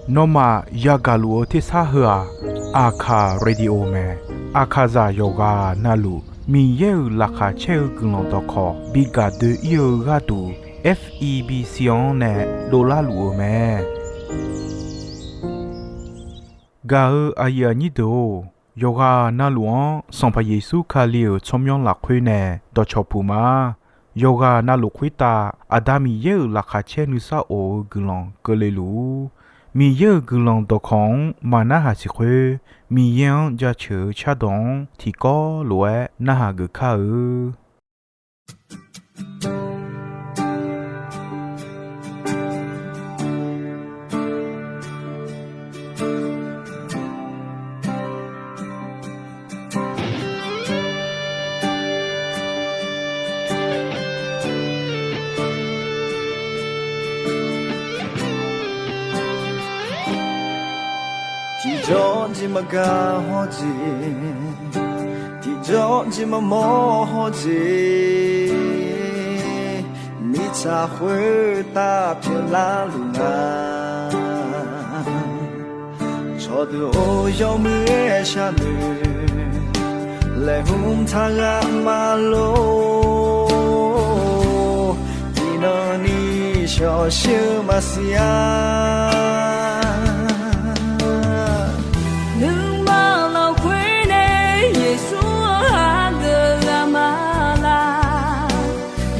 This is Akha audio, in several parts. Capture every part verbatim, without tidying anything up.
Nawmaf yagaq luf-eu tersar heu-aq, Aqkaq Radio mae. Aqkaqzaq yawqghaq navluf Miqyaer-euq laqkhaq caer-eu guiqlanq dawqkawq bi gaq doe-ir-eu gharduq, F E B C-anr nae dovlar luf-euq mae. Gaq-eu aqyuif aqnyir deuq-or, yawqghaq navluf-anr Sanqpaq Yeqsur Kali-euq tsawrmyanr lafkhoer nae dawqcawq puq ma. Yawqghaq navluf khoertav Aqda Miqyaer-euq laqkhaq caer nuisar of-eu guiqlanq keuvle luf-ur. Miqyaer-euq guiqlanq dawqkawq-anr maqnarhaq siq khoer, Miqyaer-anr jaceuq-eu cardawq-anr tiqkawv lof-aer narhaq geuf kar-eu. Tiqjawr jeq maqgaq hawr jeq, tiqjawr jeq maqmawr hawr jeq, mirtsaq khoertav pyeuflar luf nga. Cawqdeuq-or, yawmuiq-aer sharnoeq laeqhmq taq ghaq maqlor. Tiqnan ni shawqshir-eu maqsiq-a. Nuima lafkhoer nae Yeqsur-anr hageuf ghaq ma laq.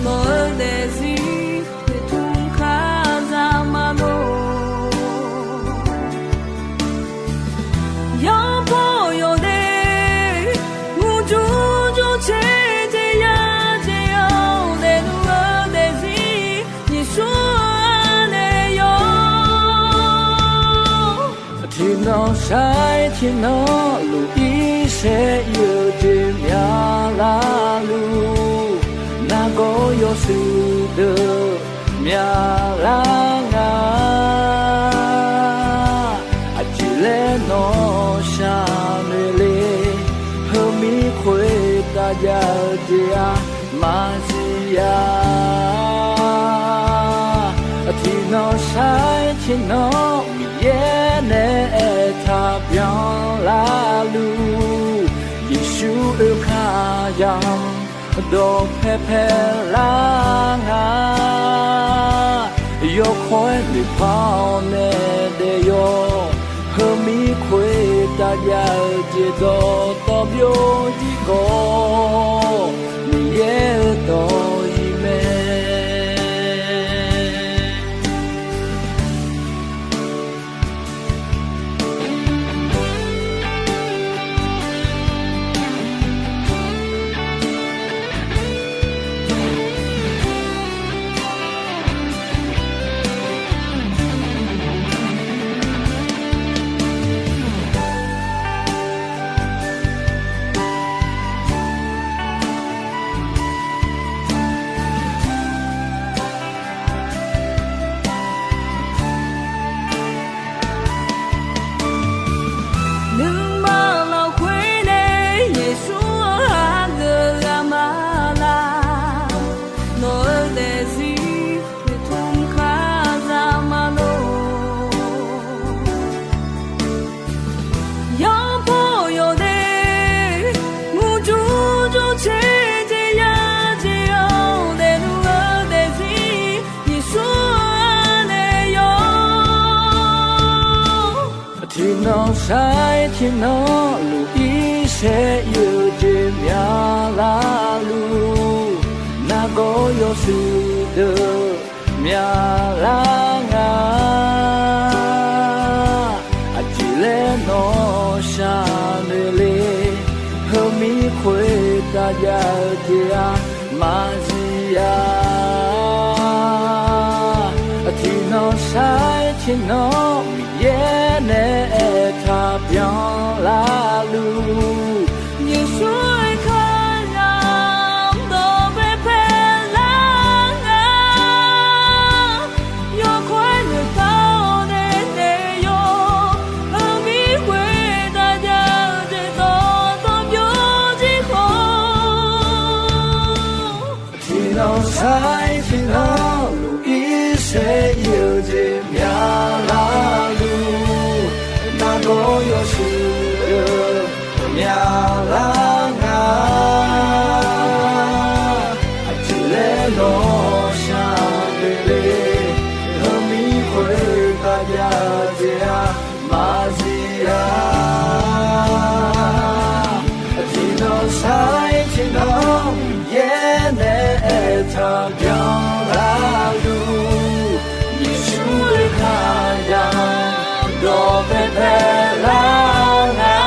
Nawq-eu daefzir noeqtmq kar za ma lor. Yawbaw yawdaef murjur jur caer jeq ya jeq-awr, daefluf-eu daefzir Yeqsur-anr nae yawr. Tiqnan sair tiqnan luf-ir saer ir-eu jeq myaq larluf, nargawr yawshuif deuq myaq lar nga. Aqjeq laer nawq shaqnoeq le, heumir khoertav jav-eu jeq-aq maqsiq-a. Tiqnan sair tiqnan Miqyaer nae aertaq byan larluf, Yeqsur oekar yamq dawqpae pae lar nga. Yawkawr-aer noeqpar-awr nae daef yawr, heumir khoertav jav-eu jeq dawqtawv byovjir khawf, Miqyaer-euq dawq-iq mae. Nuima lafkhoer nae Yeqsur-anr hageuf ghaq ma laq. Nawq-eu daefzir noeqtmq kar za ma lor. Yawbaw yawdaef murjur jur caer jeq ya jeq-awr, daefluf-eu daefzir Yeqsur-anr nae yawr. Tiqnan sair tiqnan luf-ir saer ir-eu jeq myaq larluf, nargawr yawshuif deuq myaq lar nga. Aqjeq laer nawq shaqnoeq le, heumir khoertav jav-eu jeq-aq maqsiq-a. Tiqnan sair tiqnan Miqyaer nae aertaq byan larluf, Yeqsur-euq kar yamq dawqpae pae lar nga. Yawkawr-aer noeqpar-awr nae daef yawr, heumir khoertav jav-eu jeq dawqtawv byovjir khawf, tiqnan sair tiqnan luf-ir saer ir-eu jeq Yaernaeq aertaq byanlar luf, Yeqsur-euq kaqdaq dawqpae paelar nga.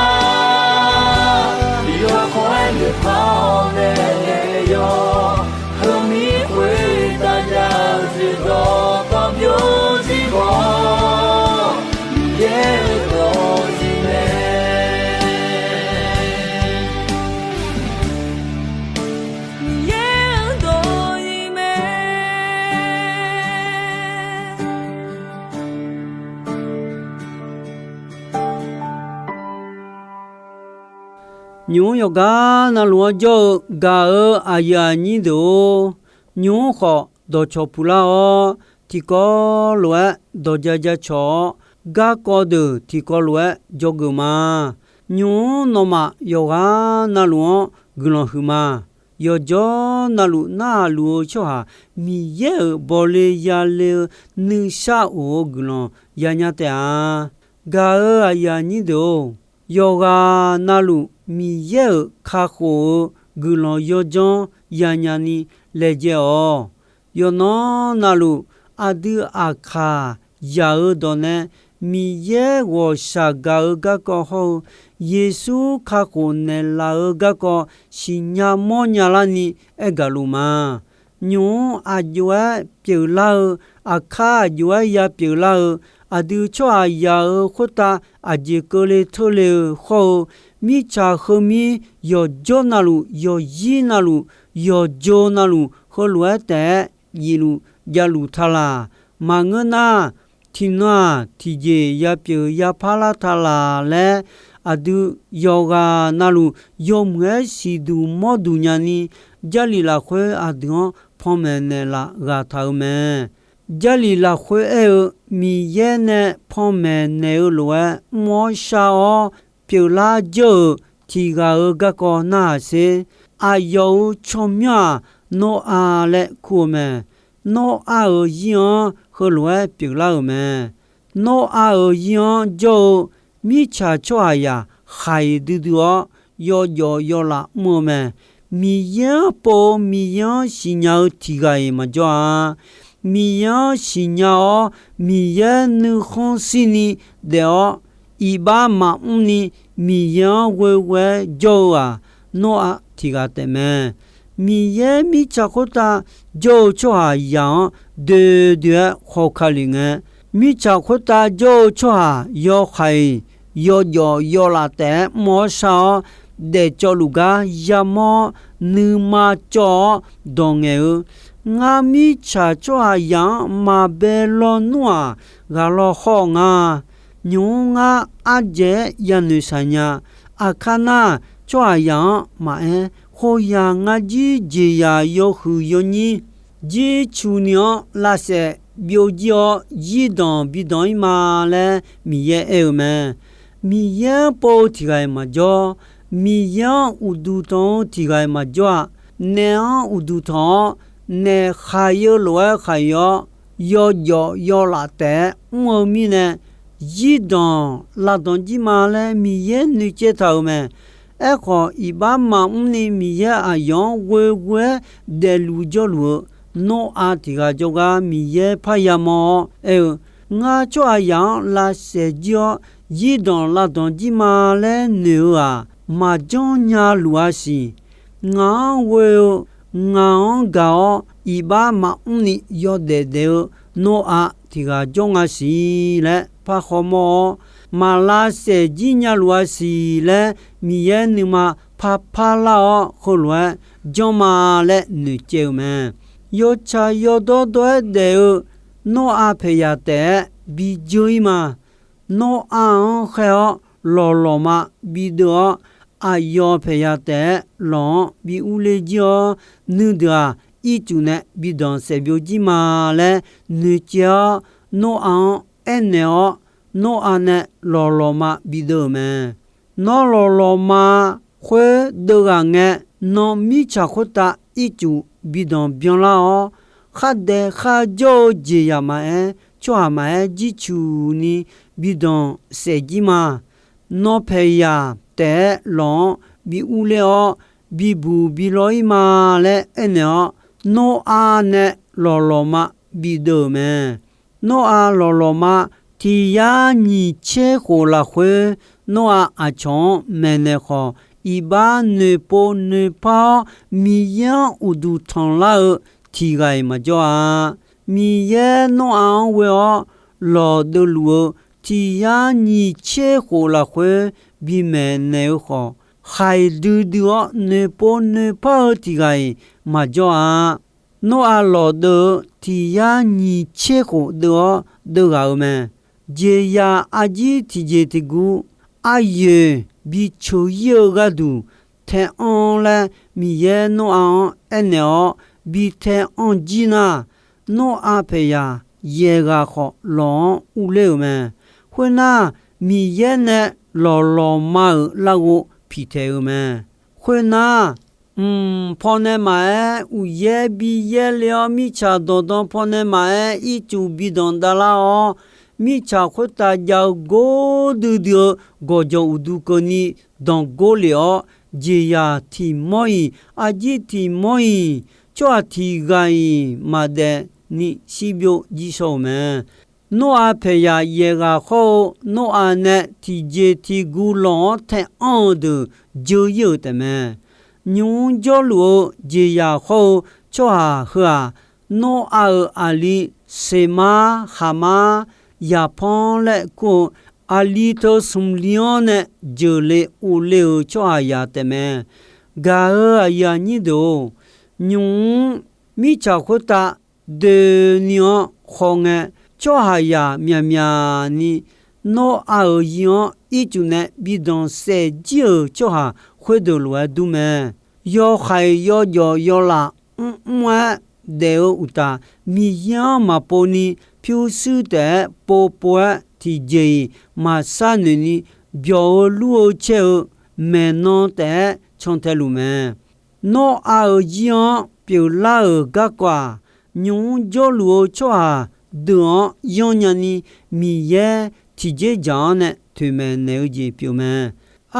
Yawkawr-aer noeqpaq-awr nae yawq, heumir khoertav jav-eu jeq dawqtawvbyov zir khawf, Miqyaer-euq dawq-iq mae. Miqyaer-euq dawq-iq mae. Nymq-mr yawqgar navluf-anr jawr-eu gaq-euq aqyuif aqnyir deuq-or, nymq-mr khawf dawqcawq puq lar-awr, tiqkawv lof-aer dawq ja ja cawq-awr, garkawv deuq tiqkawv lof-aer dzawgeuf ma. Nymq-mr nawmaf yawqghaq navluf-anr guiqlanq huiq ma. Yawqjawr navluf narhaq luf-eu tsawrhaq Miqyaer-euq bawle yale-eu nuisar of-eu guiqlanq yanya taef-a. Gaq-euq aqyuif aqnyir deuq-or, yawqghaq navluf Miqyaer-euq kakhof-eu guiqlanq yawdzanr yanya ni laejae-awq. Yawqnan navluf aqdui aqkaq yaq-eu dawq nae Miqyaer ghawqshaq gaq-eu garkawv hawr-eu, Yeqsur kakhof naeqlaf-eu garkawv siqnya mawrnya larni aergaq luf ma. Nymq-mr aqjox-aer pyeuflar-eu, aqkar aqjox-aer ya pyeuflar-eu, aqdui tsawrhaq yaq-eu khoertav aqjeq keuvle teurle-eu hawr-eu, mirtsaq heumir yawqjawr navluf, yawqzir navluf, yawqjo navluf heulof-aer taef-aer jifluf javluf taq laq. Maqngeur nar, tiqnan-aq tiqjeq ya pyeuf ya par lar taq laq laer, aqdui yawqghaq navluf yawmuiq-aer siqduq mawrduq nyani, Jarlif lafkhoer aqdui-anr panmaeq naeqlaf ghaq taq-eu mae. Jarlif lafkhoer aer-eu, Miqyaer nae panmaeq naeq-eu lof-aer mr-awr shar-awr pyeuflar jeur-euq tiq ghaq-euq garkawv narhaq sher. Aqyawf-euq tsawrmyanr-aq, Nawrav laer kur-eu mae. Nawrav-euq zir-anr heulof-aer pyeuflar-euq mae. Nawrav-euq zir-anr jawr-eu mirtsaq tsawrhaqzaq khaiq duidui-awr, yawjawf yawlaf mr-eu mae. Miqyaer-anr pov-eu Miqyaer-anr siqnya-eu tiq ghaq-iq maqjawr-a. Miqyaer-anr siqnya-awr, Miqyaer nuikhanr shirni daef-awr, iqbax maqmr ni Miqyaer-anr ghoeghoe-aer jawr-eu-aq, Nawrav tiq ghaq taef mae. Miqyaer mirtsaq khoertav jawr-eu tsawrhaqzaq-anr doe doe-aer khawkaq lef ngae, mirtsaq khoertav jawr-eu tsawrhaq yawkaq-iq yawjawf yawlaf taef-aer mr-awr shar-awr, daefcawv luf gar yamawr-awr, nuima cawv-awr dawq ngaeq-eu, Ngar mirtsaq tsawrhaqzaq-anr maqbae lawnmr-aq, ghaq law hawr-eu nga. Nymq-mr ngar ardzaeq-aer yanoeq shaq nya. Aqkar nar, tsawrhaqzaq-anr maqaer, khoeryaq ngar jir jeqzaq yawhuiq yawnyir jircuq ni-anr lavsaef byov jir-awr, zirdanq bidanq-ir ma laer Miqyaer aer-eu mae. Miqyaer-anr pov-eu tiq ghaq-iq maqjawr. Miqyaer-anr uqduq tanq-eu tiq ghaq-iq maqjawr-aq, naef-anr uqduq tanq-awr, naef khaq-eu lof-aer khaq-ir-awr, yawjawf yawlaf taef-aer mr-eu mirnae, zirdanq lavdanq jir ma laer Miqyaer noeqcaev taq-euq mae. Aerkhawf, iqbax maqmr ni Miqyaer aqyawf-anr ghoeghoe-aer daefluf jawrluf-eu Nawrav tiq ghaq jawrgar Miqyaer parya mawr-awr aer-eu, Ngar tsawrhaqzaq-anr lavsaef jir-awr, zirdanq lavdanq jir ma laer noeq-eu-aq, maqjanr nya luf-a siq. Ngaq-anr ghoe-eu, ngaq-anr gaq-awr, iqbax maqmr ni yawdaef daef-eu Nawrav tiq ghaq jawr nga siq laer par khawmawr-awr, maq lavsaef jir nya luf-a siq laer Miqyaer nuima parpar lar-awr, heulof-aer janr ma laer noeqcaev-eu mae. Yawtsaq yawdawr dawr-aer daef-eu Nawrav paeqyaq taef-aer bijeur-ir ma. Nawrav-anr khaer-awr, lawqlawqma bideuv-awr, aqyawf paeqyaq taef-aer lawq-anr bi urler jir-awr, nuideuq-aq, ircuf nae bi danqsaef byov jir ma laer noeqcaev-awr, Nawrav-anr aernaeq-awr, Nawrav nae lawqlawqma bideuv-euq mae. Nawr lawqlawqma khoer deuv ghaq ngae, nan mirtsaq khoertav ircuf bi danq byanlar-awr, khardaef kharjawr-eu jeqzaq maqaer, tsawrhaq maqaer, jircuf ni bi danqsaef jir ma. Nan paeqyaq taef-aer lawq-anr bi urler-awr, bibuq bi law-ir ma laer aernaeq-awr, Noraq nae lawqlawqma bideuv-euq mae. Noraq lawqlawqma tiq yar nyiq tser khof lafkhoer, Noraq aqcawq-anr maeqnaeq khawf, iqbax noeqpov noeqpar-awr, Miqyaer-anr uqduq tanqlar-eu tiq ghaq-iq maqjawr-a. Miqyaer Noraq-anr ghoe-awr lawqdeuv luf-eu tiq yar nyiq tser khof lafkhoer bimaeq naeq-eu khawf, khaiq duidui-awr noeqpov noeqpar-eu tiq ghaq-iq maqjawr-a. Noraq lawqdeuv-eu tiq yar nyiq tser khof deuv-awr deuv ghaq-eu mae. Jeqzaq arjir tiqjeq tiqguv aryoeq bi ceuq-ir-eu gharduq tae anr laer Miqyaer Noraq-anr aernaeq-awr bi tae anr jir nar, Noraq paeqyaq yaeq ghaq khawf lawq-anr urler-euq mae. Khoernar, Miqyaer nae lawqlawqma-euq larghov piqtaeq-eu mae. Khoernar, mq pawnae maqaer, uqyaer bi yaerle-awr, mirtsaq dawqdan pawnae maqaer, ircuf bi danq davlar-awr, mirtsaq khoertav jav-eu gordui dui-eu gawqjawq uqduq keuvni danqgor lef-awr, jeqzaq tiq mawr-iq, arjir tiq mawr-iq, tsawrhaq tiq ghaq-iq maqdaef ni shirbyov jir shawr-euq mae. Noraq paeqyaq yaeq ghaq khawr-eu, Noraq nae tiqjeq tiqguv lawq-anr tae anr-eu deuq dzeur-ir-euq taefmae. Nymq-mr jawrluf-eu jeqzaq khawr-eu tsawrhaq heu-aq, Noraq-euq aqli Seqmar, Khaqmar, Yaqpanr laer kur-eu aqli teu smq li-anr nae jeuqle urle-euq tsawrhaqzaq taefmae. Gaq-euq aqyuif aqnyir deuq-or, nymq-mr mirtsaq khoertav doeni-anr khawngae, tsawrhaqzaq myaqmyaq ni Noraq-euq zir-anr ircuf nae bi danqsaef jir-euq tsawrhaq khoerdeuq lof-aer dur mae. Yawhaiq yawjawf yawlaf mrmr-aer daef-eu uqtaf, Miqyaer-anr maqpov ni pyurshuir taef-aer povpov-aer tiqjeq-iq maqshar noeq ni byawq-eu lur-eu caer-eu maeqnan taef-aer cantae luf mae. Nawr-aq-euq zir-anr pyeuflar-euq garkawv-aq, nymq-mr jawrluf-eu tsawrhaq deuq-anr yanrnya ni Miqyaer tiqjeq dzaq-anr nae toeqmaeq naeq-eu jeq pyeuf mae.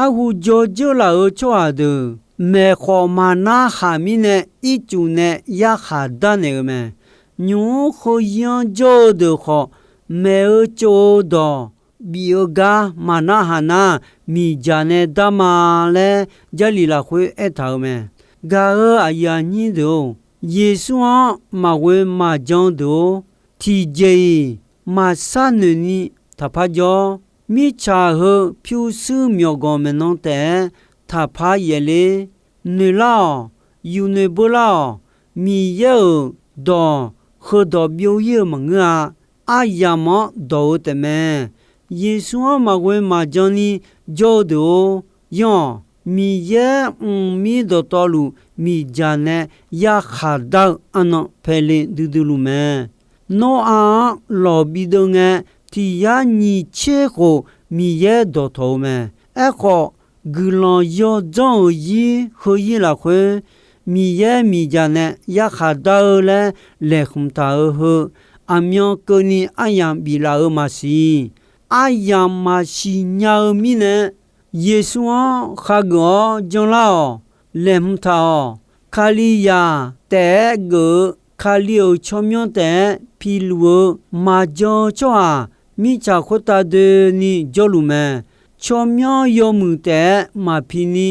Arhu dzawr dzeur laf-euq tsawrhaq deuq, maeq khawf maqnar khaq mirnae ircuf nae yarkhaq darnaeq-eu mae. Nymq-mr heuzir-anr jawr-eu deuq khawf, maeq-eu tsov-eu dawq bif-eu gar maqnar haq nar, miqdzaq nae dar ma laer Jarlif lafkhoer aertaq-euq mae. Gaq-euq aqyuif aqnyir deuq-or, Yeqsur-anr maqghoe maqjan deuq-or, tiqjeq-iq maqshar noeq ni taqpar jawr. Mirtsaq heu pyurshuir myawqganq maeqnan taef-aer taqpar yaefler, noeqlar-awq, yufnoeq beular-awq. Miqyaer-euq dawq heudawq byov-ir-eu maqngeur-a. Aryamq-anr dawq-eu taefmae. Yeqsur-anr maqghoe maqjan ni jawr-eu deuq-or, yanr-awq. Miqyaer mqmir dawqtawvluf miqdzaq nae yarkhaq dar-eu arnan paele duidui luf mae. Nawr-aq-anr lawq bideuv ngae, tiq yar nyiq tser khof Miqyaer dawqtawq-eu mae. Aerkhawf, guiqlanq yawdzanr-euq zir heuzir lafkhoer, Miqyaer miqdzaq nae yarkhaq dar-eu laer laeqhmq taq-eu heu, aqmyan keuvni aryamq biflaf-eu maqsiq. Aryamq maqsiq nya-eu mirnae, Yeqsur-anr khageuf-awr janlar-awq. Laeqhmq taq-awq. Kalizaq taef-aer geuf-eu Kali-euq tsawrmyanr taef-aer piluf-eu maqjan-eu tsawrhaq, mirtsaq khoertav doeni jawrluf mae. Tsawrmyanr yawmuiq taef-aer maqpi ni,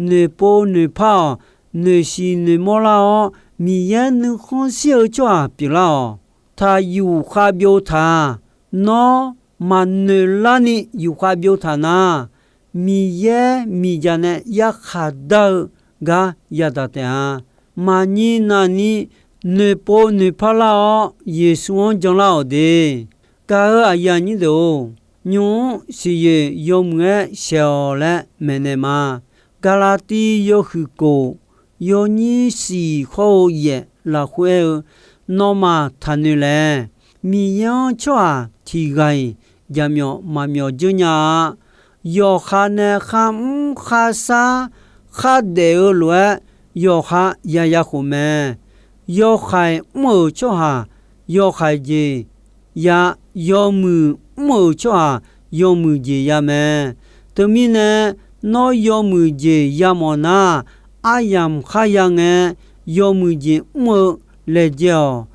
noeqpov noeqpar-awq. Noeqshiq noeqmawr lar-awr, Miqyaer nuikhanr shir-eu tsawrhaq pyeuflar-awq. Taq yufkhav byov taq-a. Nawr maqnoeq larni yufkhav byov taq nar, Miqyaer miqdzaq nae yarkhaq dar-eu gar yadaq taef-a. Maqnyir navni noeqpov noeqpar lar-awr, Yeqsur-anr janlar-awq de. Gaq-euq aqyuif aqnyir deuq-or, nymq-mr siqyoeq yawmuiq-aer shaeq-awq laer maeqnaeq ma. Gaqlaqtiv yawhuiq kof, yawnyir siq hawr-eu yaef lafkhoer aer-eu, nawmaf taqnoeq laeq. Miqyaer-anr tsawrhaq tiq ghaq-iq jaqmyawf maqmyawf dzeur nya-a. Yawqha nae kharmr kharsar khardaef-eu lof-aer, yawqha yaya khof mae. Yawhaiq mr-euq tsawrhaq yawhaiq jeq ya, yawmuiq mr-euq tsawrhaq yawmuiq jeq ya mae. Teumirnae, nawr yawmuiq jeq yamawf nar, aryamq kharya ngae, yawmuiq jeq mr-eu laejae-awq.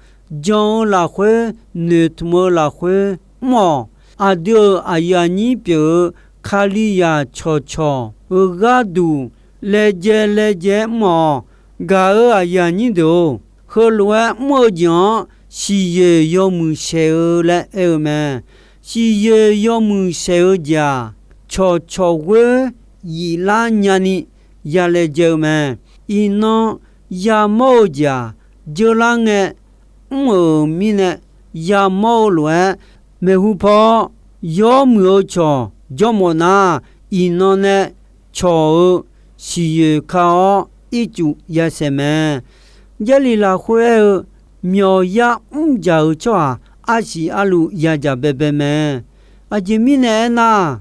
Jan-eu lafkhoer, noeqtmq-eu lafkhoer mr-awq. Aqdui-euq aqyuif aqnyir pyeuf-eu Kalizaq cawqcawq-eu gharduq laejae laejae-aer mr-awq. Gaq-euq aqyuif aqnyir deuq-or, heulof-aer mr-eu jeq-anr siqyoeq yawmuiq saeq-eu laer aer-eu mae. Siqyoeq yawmuiq saeq-eu jeq-aq, cawqcawq ghoer yiflar nyani ya laejae-eu mae. Iqnan yamawr-eu jeq-aq, jeular ngae mr-euq mirnae yamawr-eu lof-aer, maeqhu paw-awr yawmuiq-eu cawq jawrmawf nar, iqnan nae cawq-eu siqyoeq ka-awr ircuf yasaeq mae. Jarlif lafkhoer aer-eu, myawqyar mrjaq-eu tsawrhaq arsiq arluv yadzaq baebae mae. Aqjeq mirnae aernar,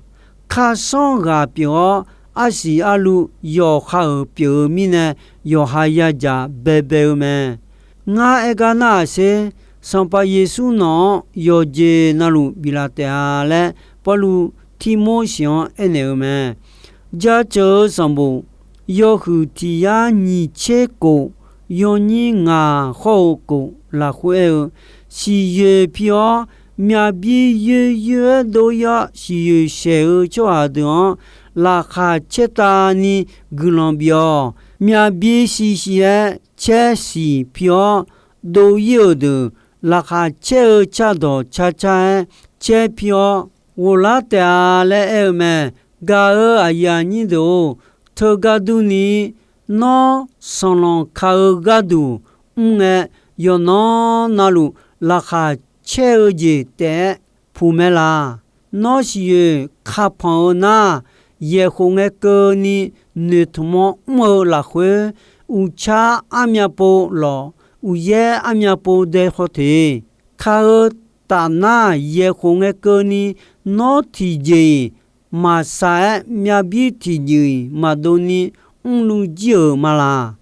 kharsanr ghaq pyeuf-awr arsiq arluv yawqha-euq pyeuf-eu mirnae, yawqha yadzaq baebae-eu mae. Ngar aer gar nar-aq sher, Sanqpaq Yeqsur nawq-anr yawqjeq navluf biflaf taef-a laer, Pawrluv Tirmorseq-anr aernaeq-eu mae. Jaceuq-eu sanqbof yawhuiq tiq yar nyiq tser kof, yawnyir ngaq hawr-eu kof lafkhoer aer-eu, siqyoeq pi-awr, myavbir yoer yoer-aer dov-ir-awr siqyoeq saeq-eu tsawrhaq deuq-anr laqkhaq caertavni guiqlanq bif-awq. Myavbir shivshiv-aer caer siq pi-awr, dov-ir-euq deuq laqkhaq caer-eu cardawq carcar-aer caer pi-awr, ghoflar taef-a laer aer-eu mae. Gaq-euq aqyuif aqnyir deuq-or, teugar durni, nawr sanqlanq ka-eu gharduq mr ngae, yawqnan navluf laqkhaq caer-eu jeq taef-aer puq mae laq. Nawr siqyoeq kapanq-eu nar, yaeqkhof ngae keuvni noeqtmq-awr mr-eu lafkhoer, uqcar armyav pov lawq, uqyaer armyav pov dae haw te. Ka-eu taf nar, yaeqkhof ngae keuvni nawr tiqjeq-iq maqsaq-aer, myavbir tiqjeq-iq maqdov ni mrluv jir-euq ma laq.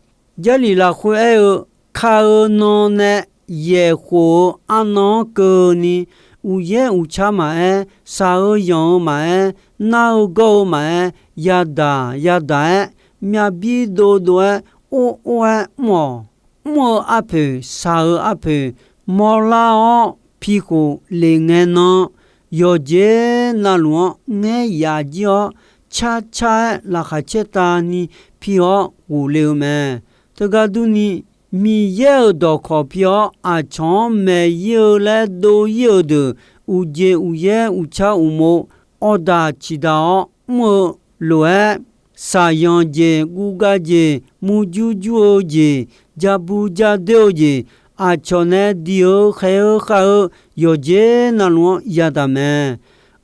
Jarlif lafkhoer aer-eu, ka-eu nan nae yaeqkhof-eu arnan-anr keuvni, uqyaer uqcar maqaer, shaq-eu yanq-eu maqaer, nar-eu gawr-eu maqaer, yadaq yadaq-aer, myavbir dovdov-aer, or or-aer mr-awq. Mr-eu arpoeq, shaq-eu arpoeq, mawrlar-awr pikhof lef ngae nan, yawqjeq navluf-anr ngaer yaf jir-awr, carcar-aer laqkhaq caertavni pi-awr ghofle-eu mae. Teugar durni, Miqyaer-euq dawqkawq pi-awr aqcawq-anr maeq-ir-eu laer dov-ir-euq deuq, uqjeq uqyaer uqcar uqmov awqdaq ciqdaq-awr mr-eu lof-aer, shaqyanq jeq, guvgav jeq, murjur jur-eu jeq, jabu jadoer-eu jeq, aqcawq nae diq-eu khaeq-eu khav-eu yawqjeq navluf-anr yadaq mae.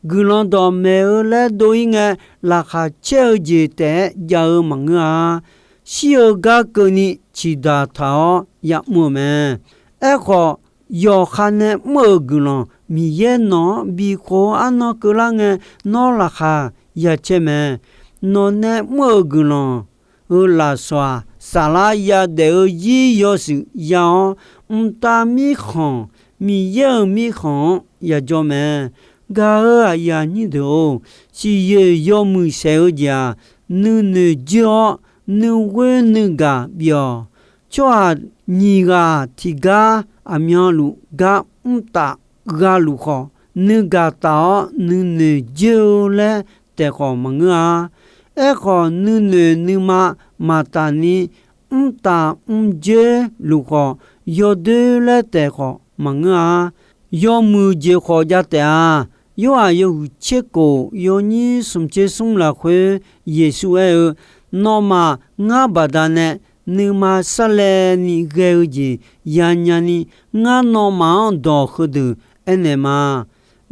Guiqlanq dawqmaeq-eu laer dov-ir ngae, laqkhaq caer-eu jeq taef-aer jav-eu maqngeur-a. Shir-eu gar keuvni ciqdaq taq-awr ya'mr-euq mae. Aerkhawf, yawqha nae mr-euq guiqlanq Miqyaer nawq-anr bikhof-eu arnan keuvlar ngae, nawr laqkhaq ya caer mae. Nawq nae mr-euq guiqlanq-euq lafsawq-aq, saflar yadaef-eu zir yawshuif ya-awr, mqtav mirkhanq, Miqyaer-euq mirkhanq-anr yajawr mae. Gaq-euq aqyuif aqnyir deuq-or, siqyoeq yawmuiq saeq-eu jeq-aq, nuinoeq joer-awr, nuighoer nuigaq bif-awq. Tsawrhaq nyiq ghaq tiqgar aqmyanluf gar mrtaf ghaluf khawf, nuigaq taf-awr nuinoeq joer-eu laer taef khawf maqngeur-a. Aerkhawf, nuinoeq nuima maqtaf ni mrtaf mrjoer luf khawf, yawdoer laer taef khawf maqngeur-a. Yawmuiq jeq khawf jav taef-a. Yorhaq yawhuiq tser kof yawnyir smq tser smr lafkhoer Yeqsur aer-eu, Nawmaf ngar baqdanae nuima sarlaevni ghae-eu jeq yanya ni, ngar nawmaf-anr dawq heudeuq aernaeq ma.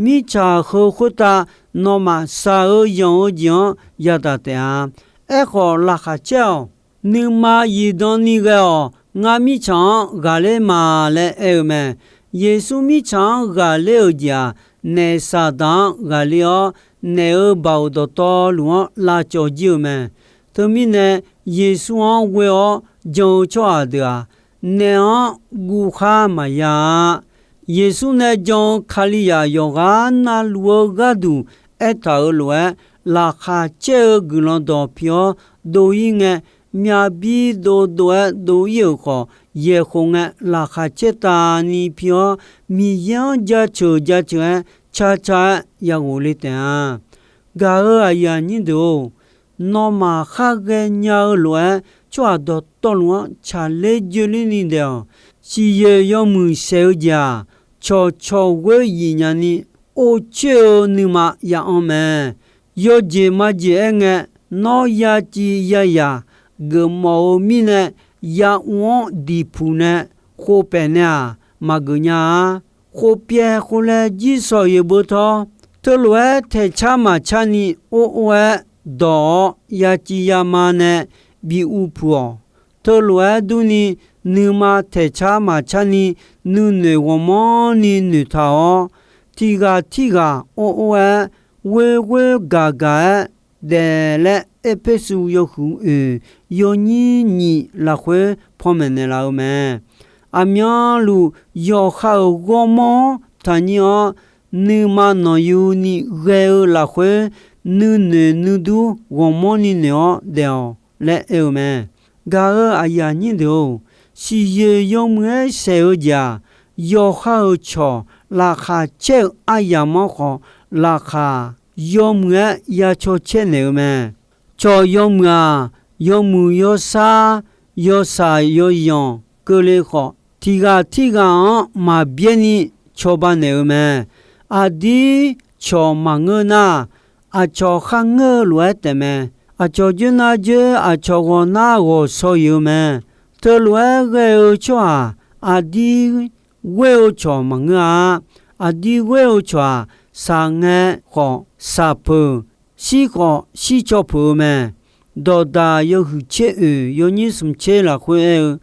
Mirtsaq heu khoertav nawmaf shaq-eu yanq-eu jeq-anr yadaq taef-a. Aerkhawf, laqkhaq caer-awq. Nuima zifdan ni ghae-awq. Ngar mirtsaq-anr ghaqler ma laer aer-eu mae. Yeqsur mirtsaq-anr ghaqler-euq jeq-aq, naef Saqdaq-anr ghaqler-awr, naef-euq baoq dawqtawvluf-anr lavcawv jir-eu mae. Teumirnae, Yeqsur-anr ghoe-awr jan-eu tsawrhaq deuq-aq, naef-anr guvkhar maqya-a. Yeqsur nae jan-eu Kalizaq yawqghaq navluf-eu gharduq aertaq-euq lof-aer, laqkhaq caer-eu guiqlanq dawq pi-awr dov-ir ngae, myavbir dovdov-aer dov-ir-euq khawf, yaeqkhof ngae laqkhaq caertavni pi-awr, Miqyaer-anr jaceuq jaceuq-aer caca-aer yaghof le taef-a. Gaq-euq aqyuif aqnyir deuq-or, nawmaf khar ghaenya-eu lof-aer, tsawrhaq dawqtawvluf-anr tsaqler joerler ni daef-awq. Siqyoeq yawmuiq saeq-eu jeq-aq, cawqcawq ghoer yif nyani, or coer-eu nuima ya'anr mae. Yawjeq majeq aerngae, nawr yaciv yazaq geufmawf-eu mirnae, ya'mr-anr diqpuq nae khov paef nae-aq, maqgeuf nya-a. Khov pyaev khov laer jir shawq-eu beu tawr, teulof-aer taeqcar maqcar ni or or-aer dawq-awr, yaciv yama nae bi uvpuq-awq. Teulof-aer durni, nuima taeqcar maqcar ni nuinoeq ghawqmanrni noeqtaq-awr, tiq ghaq tirghaq or or-aer ghoer ghoer gaq gaq-aer daef laer, Erpersu yawhuiq oeq yawnyir nyiq lafkhoer panmaeq naeqlaf-eu mae. Aqmyanluf yawqha-euq ghawrmawr-anr taqnyir-awr, nuima nanqyuni ghae-eu lafkhoer, nuinoeq nuidur ghawqmanrni noeq-awr daef-awq laer aer-eu mae. Gaq-euq aqyuif aqnyir deuq-or, siqyoeq yawmuiq-aer saeq-eu jeq-aq, yawqha-euq cawq laqkhaq caer-eu aryamq-anr khawf, laqkhaq yawmuiq-aer ya caw caer naeq-eu mae. Cawq yawmuiq-aq, yawmuiq yawsar, yawshaq yawzanq keuvle khawf, tiq ghaq tirghaq-anr maqbyaer ni cawba naeq-eu mae. Aqdir cawq maqngeur nar, aqcawq kharngeur-eu lof-aer taefmae. Aqcawq joer nar joer, aqcawq ghawq nar ghawq shaw-iq-eu mae. Teulof-aer ghae-eu tsawrhaq aqdir ghoer-eu cawq maqngeur-a. Aqdir ghoer-eu cawq-aq, shaq ngae khawf shaq peuq, shir khawf shir caw peuq-eu mae. Dawqdaq yawhuiq tser oeq yawnyir smq tser lafkhoer aer-eu,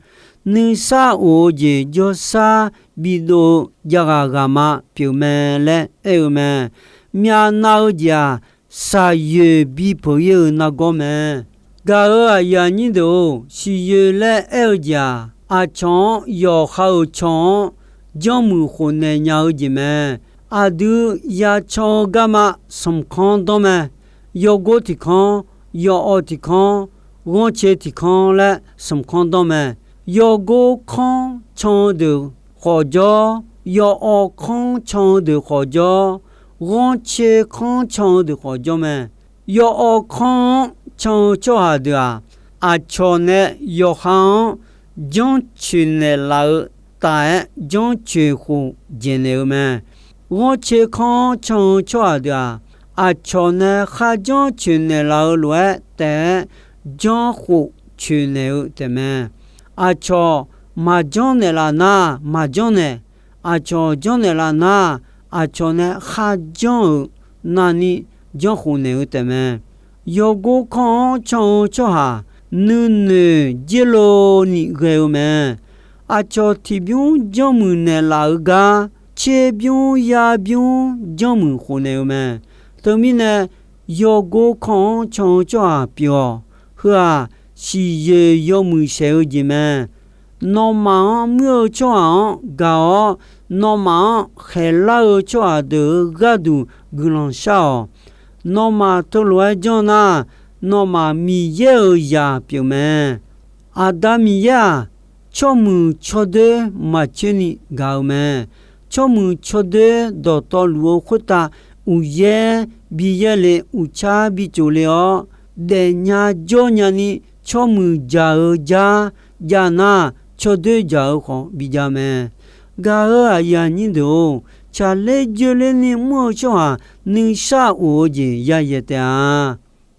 nuisar of-eu jeq jawrsar bidov-eu javghaq ghaqma pyeuf mae laer aer-eu mae. Myavnav-eu jeq-aq, shaqyoeq bipeuq-ir-eu nargawr mae. Gaq-euq aqyuif aqnyir deuq-or, siqyoeq laer aer-eu jeq-aq, aqcawq-anr yawqha-euq cawq-anr janrmuiq khofnaeq nya-eu jeq mae. Aqdui yacan-eu garma smq kanr danr mae. Yawgor tiq kanr, yawawv tiq kanr, ghanrcae tiq kanr laer smq kanr danr mae. Yawgor kanr can-eu deuq khawf jawr, yawawv kanr can-eu deuq khawf jawr, ghanrcae kanr can-eu deuq khawf jawr mae. Yawawv kanr-anr can-eu tsawrhaq deuq-aq, aqcawq nae yawqha-anr janrcoeq naeqlaf-eu taf-aer janrcoeq khof dzaeqnaeq-eu mae. Ghanrcae kanr-anr can-eu tsawrhaq deuq-aq, aqcawq nae kharjanr coeqnaeq laf-eu lof-aer taef-aer janrkhof coeqnaeq-eu taefmae. Aqcawq maqjanr naeqlaf nar maqjanr naeq, aqcawq janrnaeq laf nar, aqcawq nae kharjanr-euq navni janrkhof naeq-eu taefmae. Yawgor kanr-anr can-eu tsawrhaq nuinoeq dzer lov ni ghae-eu mae. Aqcawq tiqbymr janrmuiq naeqlaf-eu gar, tserbymr yarbymr janrmuiq khofnaeq-eu mae. Teumirnae, yawgor kanr-anr can-eu tsawrhaq pyeuf-awq. Heu-aq, siqyoeq yawmuiq saeq-eu jeq mae. Nawmaf-anr muir-eu tsawrhaq-anr gaq-awr, nawmaf-anr khaeqlar-eu tsawrhaq deuq-euq gharduq guiqlanq shar-awq. Nawmaf teulof-aer janr nar, nawmaf Miqyaer-euq zaq pyeuf mae. Aqda Miqyaer-aq, tsawrmuiq tsawrdoer maqcoer ni gaq-eu mae. Tsawrmuiq tsawrdoer dawqtawvluf-eu khoertav uqyaer bi yaerle, uqtsar bi tsofle-awr, daefnya jawrnya ni tsawrmuiq jaq-eu jar jav nar, tsawrdoer jaq-eu khawf bijav mae. Gaq-euq aqyuif aqnyir deuq-or, tsaqler joerler ni mr-eu tsawrhaq nuisar of-eu jeq yayaeq taef-a.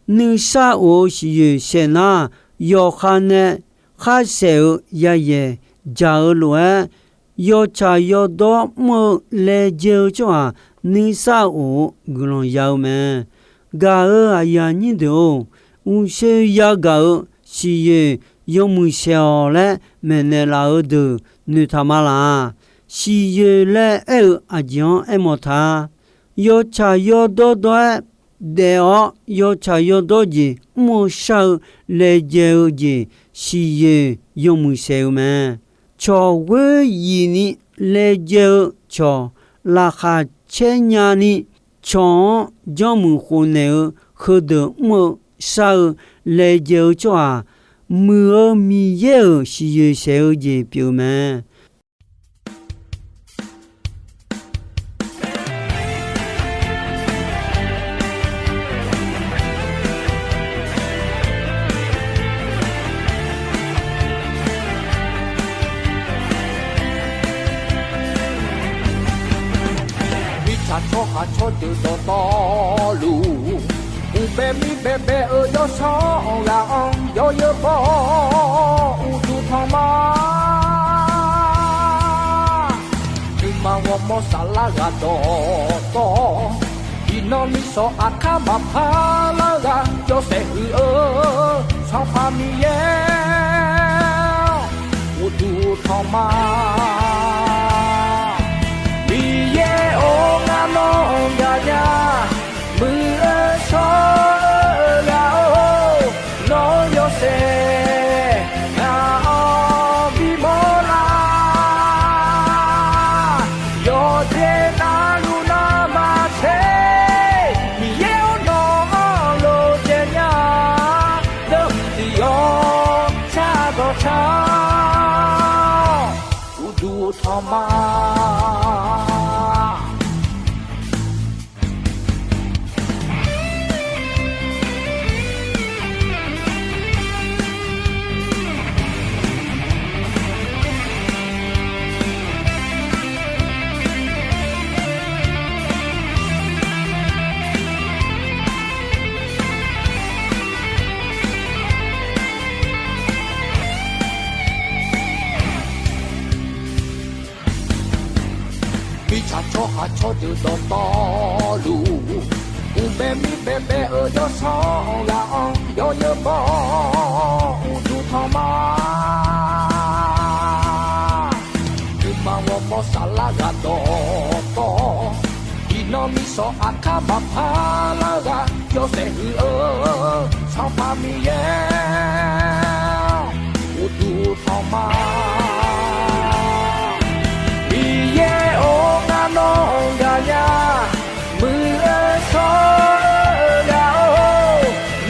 Nuisar of-eu siqyoeq saeq nar, yawqha nae kharsaef-eu yayaeq jaq-eu lof-aer, yawtsaq yawdawr mr-eu laejae-eu tsawrhaq nuisar of-eu guiqlanq ya-eu mae. Gaq-euq aqyuif aqnyir deuq-or, uqshoe yagaq-eu siqyoeq yawmuiq saeq-awq laer maeqnaeq laf-eu deuq noeqtaq ma laq. Siqyoeq laer aer-eu aqjeq-anr aermawf ta. Yawtsaq yawdawr dawr-aer daef-awr, yawtsaq yawdawr jeq mr-eu shar-eu laejae-eu jeq siqyoeq yawmuiq saeq-eu mae. Cawq ghoer yif ni laejae-eu cawq laqkhaq caer nya ni, cawq-anr janrmuiq khofnaeq-eu heudeuq mr-eu shar-eu laejae-eu tsawrhaq muiq-eu Miqyaer-euq siqyoeq saeq-eu jeq pyeuf mae. Mirtsaq tsawrhaq tsawrdeuq dawqtawvluf, uqbae mir baebae-eu yawsanr ghaq-anr yawzeu baw-awr uqduq tanq ma. Nuima ghawrmawr saflar ghaq dawqtawv, iqnan mirsawq aqkar maqpar lar ghaq yawshaef huiq-eu Sanqpaq Miqyaer-awr, uqduq tanq ma. Miqyaer-or, ngar nawr gaqnya, muiq-eu shawr-eu ghaq-or, nawr-eu yawshaef ngaq-anr bimawr lar. Yawqjeq navluf nanrma tser, Miqyaer-or, nawq-anr lof jaev nya, deuq tiq yawq shar dawq shar-awr, uqduq tanq ma. Mirtsaq tsawrhaq tsawrdeuq dawqtawvluf, uqbae mir baebae-eu yawsanr ghaq-anr yawzeu baw-awr uqduq tanq ma. Nuima ghawrmawr saflar ghaq dawqtawv, iqnan mirsawq aqkar maqpar lar ghaq yawshaef huiq-eu Sanqpaq Miqyaer-awr, uqduq tanq ma. Miqyaer-or, ngar nawr gaqnya, muiq-eu shawr-eu ghaq-or,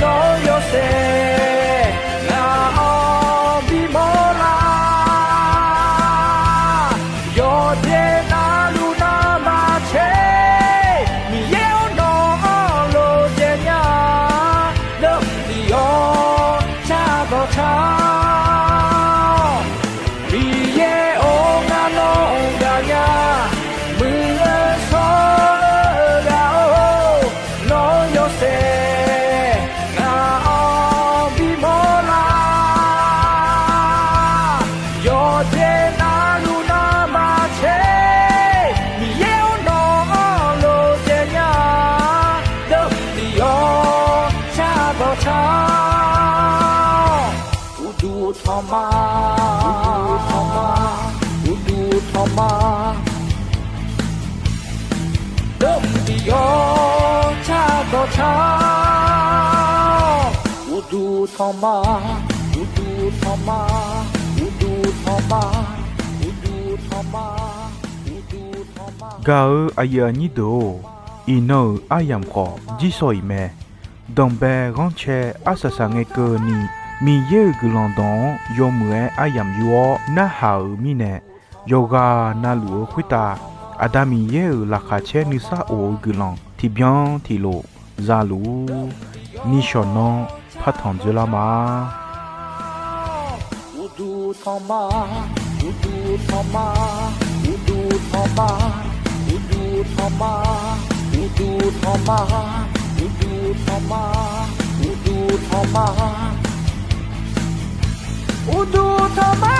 nawr-eu yawshaef ngaq-anr bimawr lar. Yawqjeq navluf nanrma tser, Miqyaer-or, nawq-anr lof jaev nya, deuq tiq yawq shar dawq shar-awr, Miqyaer-or, ngar nawr gaqnya, muiq-eu shawr-eu ghaq-or, nawr-eu yawshaef ngaq-anr bimawr lar. Yawqjeq navluf nanrma tser, Miqyaer-or, nawq-anr lof jaev nya, deuq tiq yawq shar dawq shar-awr, uqduq tanq ma, uqduq tanq ma, uqduq tanq ma. Deuq tiq yawq shar dawq shar-awr, uqduq tanq ma, uqduq tanq ma, uqduq tanq ma, uqduq tanq ma, uqduq tanq ma. Gaq-eu aqyuif aqnyir deuq-or, iqnan-euq aryamq khawf jirsawq iq mae. Danqbae ghanrcae arsaq saqngae keuvni, Miqyaer-euq guiqlanq dawq-anr yawmuiq-aer aryamq yur-awr narhaq-euq mirnae, yawqghaq navluf-eu khoertav Aqda Miqyaer-euq laqkhaq caer nuisar of-eu guiqlanq tiqbyan tiqlof zaluf-ur. Nishawq nanr partanq dzoerlar ma. Uqduq tanq ma, uqduq tanq ma, uqduq tanq ma, uqduq tanq ma, uqduq tanq ma, uqduq tanq ma, uqduq tanq ma, uqduq tanq ma.